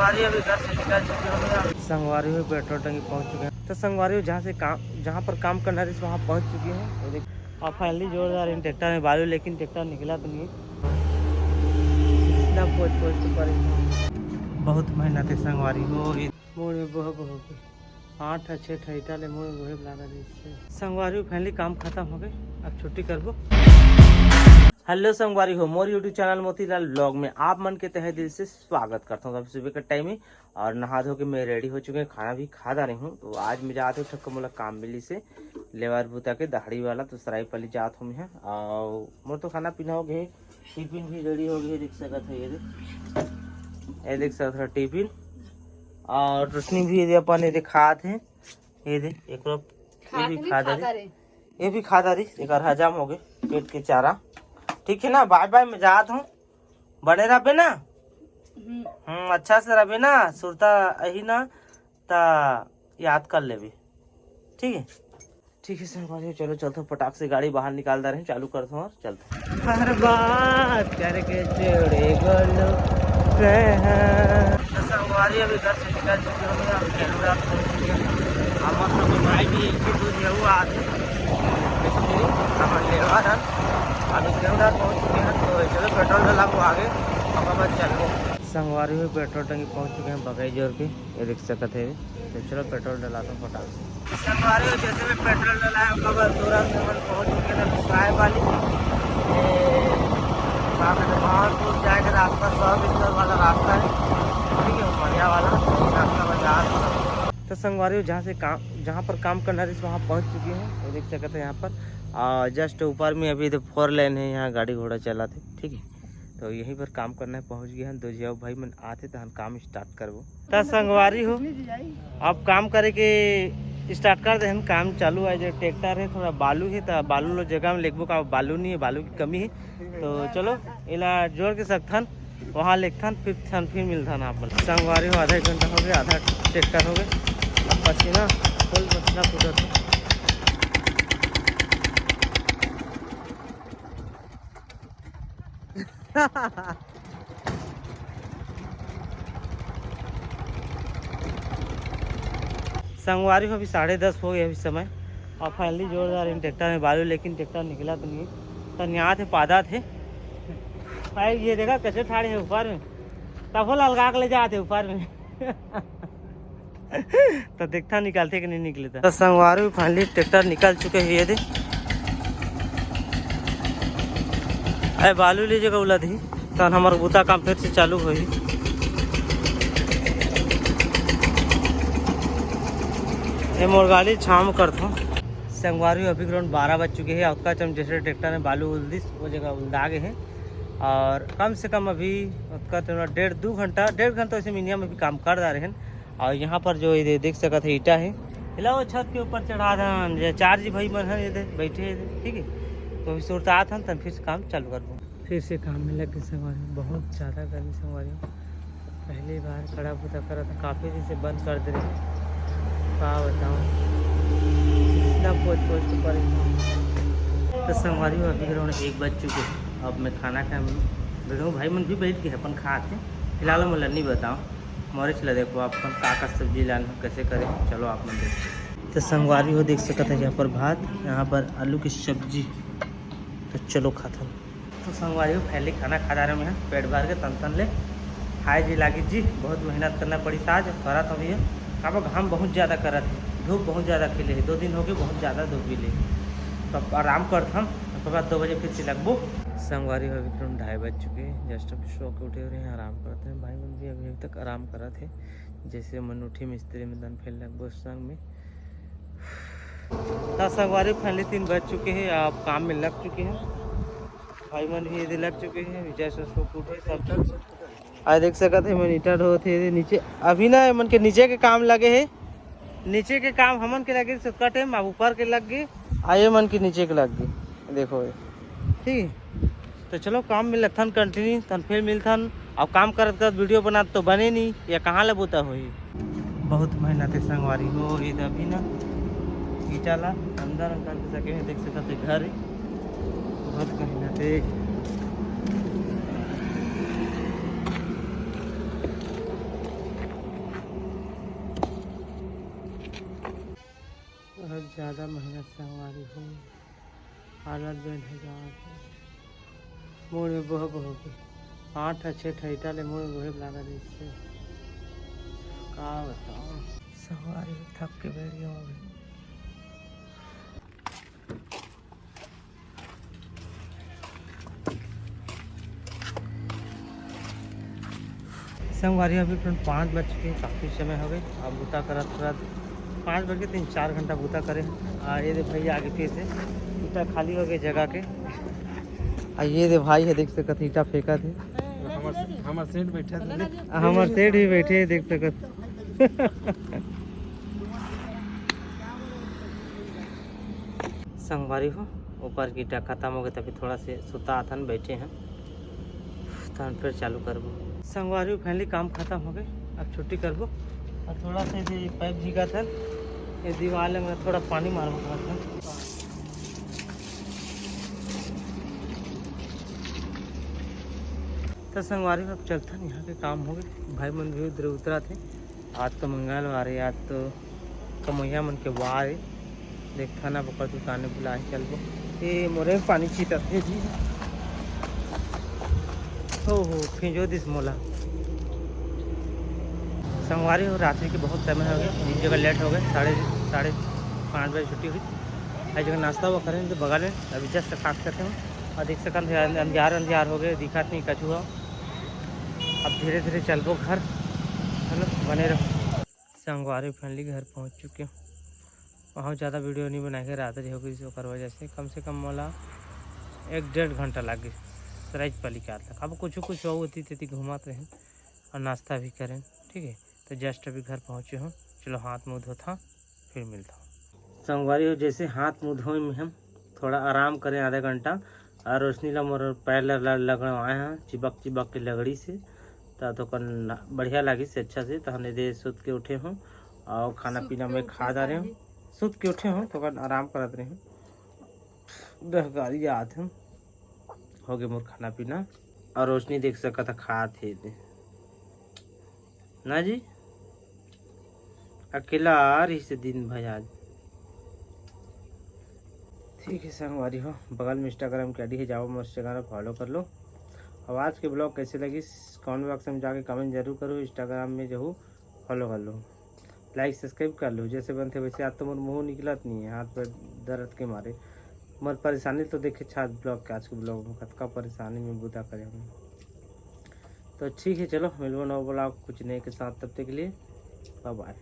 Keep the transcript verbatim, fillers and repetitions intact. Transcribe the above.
संगवारी अभी घर से निकल चुके हो भैया। संगवारी हो पेट्रोल टंकी पहुंच चुके हैं। तो संगवारी हो जहाँ से काम, जहाँ पर काम करना रही वहाँ पहुंच चुके हैं। ये देख, और फाइनली जोरदार इन ट्रैक्टर में बालू, लेकिन ट्रैक्टर निकला तो नहीं। इतना पोच पोच के परेशान। बहुत मेहनत है संगवारी हो। ये मोड़ में बोह बोह के आठ ठा छः ठा ईटा ले मोड़ में बोहे लगा दी। संगवारी हो फाइनली काम खत्म हो गए, अब छुट्टी करबो। हेलो संगवारी हो, मोर YouTube चैनल मोतीलाल ब्लॉग में आप मन के तहे दिल से स्वागत करता हूँ। अभी सुबह का टाइम है और नहा धो के मैं रेडी हो चुके हैं, खाना भी खा डारे हूँ। तो आज मैं जात हूँ ठक्क मोला काम मिली से लेबर बुता के दहाड़ी वाला, तो सरायपाली जात हूँ मैं। और मोर तो खाना पीना हो गए, टिफिन भी रेडी हो गए, देख सकत है ये देख, ये देख सकत है टिफिन। और रोशनी भी ये दे अपन ये दे खात है, ये दे एक ये भी खा डारी, ये भी खा डारी, एकर हजम हो गए पेट के चारा। ठीक है ना, बाय बाय, मैं जात हूँ, बने रहबे ना। हम्म। हम्म, अच्छा से रहबे ना, सुरता अही ना, ता याद कर लेबे। ठीक है, ठीक है संगवारी, चलो चलते हैं, पटाख से गाड़ी बाहर निकाल दे रहे हैं, चालू करते हैं और चलते हैं। हर बात करके जोड़े गोलू कह। तो संगवारी अभी घर से निकल चुके हो, हम केलूरात पहुंच चुके हैं। हमारे सब भाई भी एक ही दूर ये हुआ आते मिस्त्री, हम लेबर हैं। अभी केलूरात पहुंच चुके हैं, तो चलो पेट्रोल डला को आगे, अब बस चलो। संगवारी हो पेट्रोल टंकी पहुंच चुके हैं बगई जोर के, ये देख सकत है। तो चलो पेट्रोल डलाता हूँ फटाक से। संगवारी हो जैसे मैं पेट्रोल डलाया, ओकर बाद तुरंत हमन पहुंच चुके हैं सरायपाली। ये का कहते हैं, पहाड़पुर जाए के रास्ता, सौ मीटर वाला रास्ता है, ठीक है, उमरिया वाला, तो ये रास्ता बाजार। तो संगवारी हो जहाँ से काम, जहाँ पर काम करना रही वहाँ पहुँच चुके हैं, वो देख सकते हैं यहाँ पर। और जस्ट ऊपर में अभी तो फोर लेन है, यहाँ गाड़ी घोड़ा चला थे, ठीक है। तो यहीं पर काम करना है, पहुँच गए हैं। दो झिया भाई मन आते तहन काम स्टार्ट करबो। त संगवारी हो, अब काम करे के स्टार्ट कर देहन, काम चालू है। जो ट्रैक्टर है, थोड़ा बालू है, त बालू लो जगह में लेगबो का, बालू नहीं है, बालू की कमी है। तो चलो, एला जोर के सकथन, वहाँ लेगथन, फिर थन, फिर मिलथन आप मन। संगवारी हो, आधा एक घंटा हो गया, आधा ट्रैक्टर हो गया, अब पसीना, फुल पसीना फूटत है। संगवारी हो, अभी साढ़े दस हो गए अभी समय, और फाइनली जोरदार इन ट्रैक्टर में बालू, लेकिन ट्रैक्टर निकला तो नहीं, तो न्यात है, पादा थे। भाई ये देखा कैसे ठाड़े है ऊपर में, तफो ललका के ले जाते ऊपर में। तो देखता निकालते कि नहीं निकलता। तो संगवारी फाइनली ट्रैक्टर निकल चुके हैं, ये दे। अरे बालू लीजिएगा उलद ही, तहन हमार बूता काम फिर से चालू होही। ये मोर गाड़ी छाम करथों। संगवारी अभी ग्राउंड बारह बज चुके हैं। अतका चम जैसे ट्रैक्टर में बालू उल दिस, वो जगह उलदा गए हैं। और कम से कम अभी अतका तो डेढ़ दो घंटा, डेढ़ घंटा से मिनिमम अभी काम कर रहे हैं। और यहाँ पर जो ये देख सकत है ईटा है, हिला वो छत के ऊपर चढ़ा दन, जे चार जी भाई मन है ये दे, बैठे हैं, ठीक है। तो अभी सुरतात हन, तन फिर से काम चालू कर दूँ। फिर से काम में लग गए संगवारी, बहुत ज़्यादा गर्मी संगवारी। पहली बार खड़ा बूता करा था, काफ़ी दिन से बंद कर दे रहे, का बताऊँ, इतना पोच पोच के परेशान। तो संगवारी हो, अभी ग्राउंड एक बज चुके हैं। अब मैं खाना खाए में बैठूँ, भाई मन भी बैठ गए अपन खाते। फिलहाल मैं लन्नी बताऊँ, मरीच ला देखो आप मन का का सब्जी लान, कैसे करे, चलो आप मन देखो। तो संगवारी हो देख सकत है यहाँ पर भात, यहाँ पर आलू की सब्जी। तो चलो खाथन। तो संगवारी हो, पहले खाना खा डारे में पेट भर के तन तन ले खाए जी लागी जी, बहुत मेहनत करना पड़ी आज। करत हूँ भैया, काबर घाम बहुत ज़्यादा करत है, धूप बहुत ज़्यादा खिले है, दो दिन हो गए बहुत ज़्यादा धूप खिले है। तो अब आराम करथन, ओकर बाद दो बजे फिर से लगबो। संगवारी हो, अभी तुरंत ढाई बज चुके हैं, जस्ट अब सो के उठे रहे हैं, आराम करते हैं। भाई मन भी अभी, अभी तक आराम करत है, जैसे मन उठी मिस्त्री में तन फिर लगबो संग में। तो संगवारी फाइनली तीन बज चुके हैं, आप काम में लग चुके हैं। भाई मन भी ये दे लग चुके हैं, विजय सर सो के उठे सब। आज देख सकत है मन ईटा ढोत है नीचे, अभी ना मन के नीचे के काम लगे है, नीचे के काम हमन के लगे सुतका टाइम, अब ऊपर के लग गए, आइए मन के नीचे के लग गए, देखो ये, ठीक है। तो चलो काम में लगथन कंटिन्यू, तन फिर मिलथन। अब काम करत करत वीडियो बनात तो बने नहीं, या कहाँ ले बूता होही। बहुत मेहनत है संगवारी हो, ये तो अभी ना ईटा ला अंदर अंदर के सके में देख सकत है घर है। बहुत मेहनत है। ज्यादा मेहनत संगवारी हो, हालत बेन हो जात हे। मुड़ में बोह बोह के आठ ठा छः ठा ईटा ले मुड़ में बोहे लागा रहिस हे। का बताओ संगवारी हो, थक के बैठ गया हूँ अभी। संगवारी अभी तुरंत पाँच बज चुके हैं, काफ़ी समय हो गए। अब बूता करत करत पाँच बज के तीन चार घंटा बूता करे हैं। आ ये दे भैया आगे पीछे ईटा खाली हो गए जगह के। आ ये दे भाई है, देख सकत ईटा फेंकत हे। हमर हमर सेठ बैठा थे। आ हमर सेठ भी बैठे हैं, देख सकत। संगवारी हो, ऊपर की ईटा खत्म हो गए, तभी थोड़ा से सुता अथन बैठे हैं, तहन फिर चालू करबो। संगवारी हो, finally काम खत्म हो गए, अब छुट्टी करबो। और थोड़ा से ये पाइप भीगा था, ये दीवार में थोड़ा पानी मारबो थोड़ा सा। तो संगवारी हो, अब चलथन, यहाँ के काम हो गए, भाई मन भी उधर उतरा थे। आज तो मंगलवार है, आज तो कमैया मन के वार है। देखथन अब ओकर दुकान में बुलाए चलबो। ए मोरे पानी छीटत हे जी। हो हो, फिंजो दिस मोला। संगवारी हो, रात्रि के बहुत समय हो गए, एक जगह लेट हो गए, साढ़े साढ़े पाँच बजे छुट्टी हुई। आज जगह नाश्ता वो करें तो बगल में अभी जस्ट खास करते हैं। और देख सकत हे अंधियार अंधियार हो गए, दिखत नहीं कछु हो। अब धीरे धीरे चलबो घर, है ना, बने रहो। संगवारी finally घर पहुँच चुके हूँ। वहाँ ज़्यादा वीडियो नहीं बनाए के, रात हो गई ओकर वजह से कम से कम मोला एक डेढ़ घंटा लग गई सरायपाली के आत तक। अब कुछ कुछ और होती तेती घुमात रहे और नाश्ता भी करें, ठीक है। तो जस्ट अभी घर पहुँचे हूँ, चलो हाथ मुँह धोता, फिर मिलता हूँ। संगवारी हो, जैसे हाथ मुँह धोए में हम थोड़ा आराम करें आधा घंटा, और रोशनी ला मोर पैर ला ल-, लगवाए हैं, चिपक चिपक के लगड़ी से, त तो कन बढ़िया लागिस से अच्छा से। तहन एदे सुत के उठे हूँ और खाना पीना मैं खा डारे हूँ। सुत के उठे हूँ तो कन आराम करत रहे हूँ, डहकारी आत हूँ, हो गए मोर खाना पीना। और रोशनी देख सकत ह खात हे एदे। ना जी, अकेला आ रही से दिन भर आज। ठीक है संगवारी हो, बगल में Instagram के आईडी है, जाओ मोर Instagram फॉलो कर लो। अब आज के ब्लॉग कैसे लगी, कमेंट बॉक्स में जाके कमेंट जरूर करो। Instagram में जहू फॉलो कर लो, लाइक सब्सक्राइब कर लो। जैसे बनते वैसे, आज तो मोर मुँह निकलत नहीं है हाथ पैर दर्द के मारे। मोर परेशानी तो देखे छा ब्लॉग के, आज के ब्लॉग में कतका परेशानी में बुता करे हम। तो ठीक है, चलो मिलबो नवा ब्लॉग कुछ नए के साथ, तब तक के लिए बाय बाय।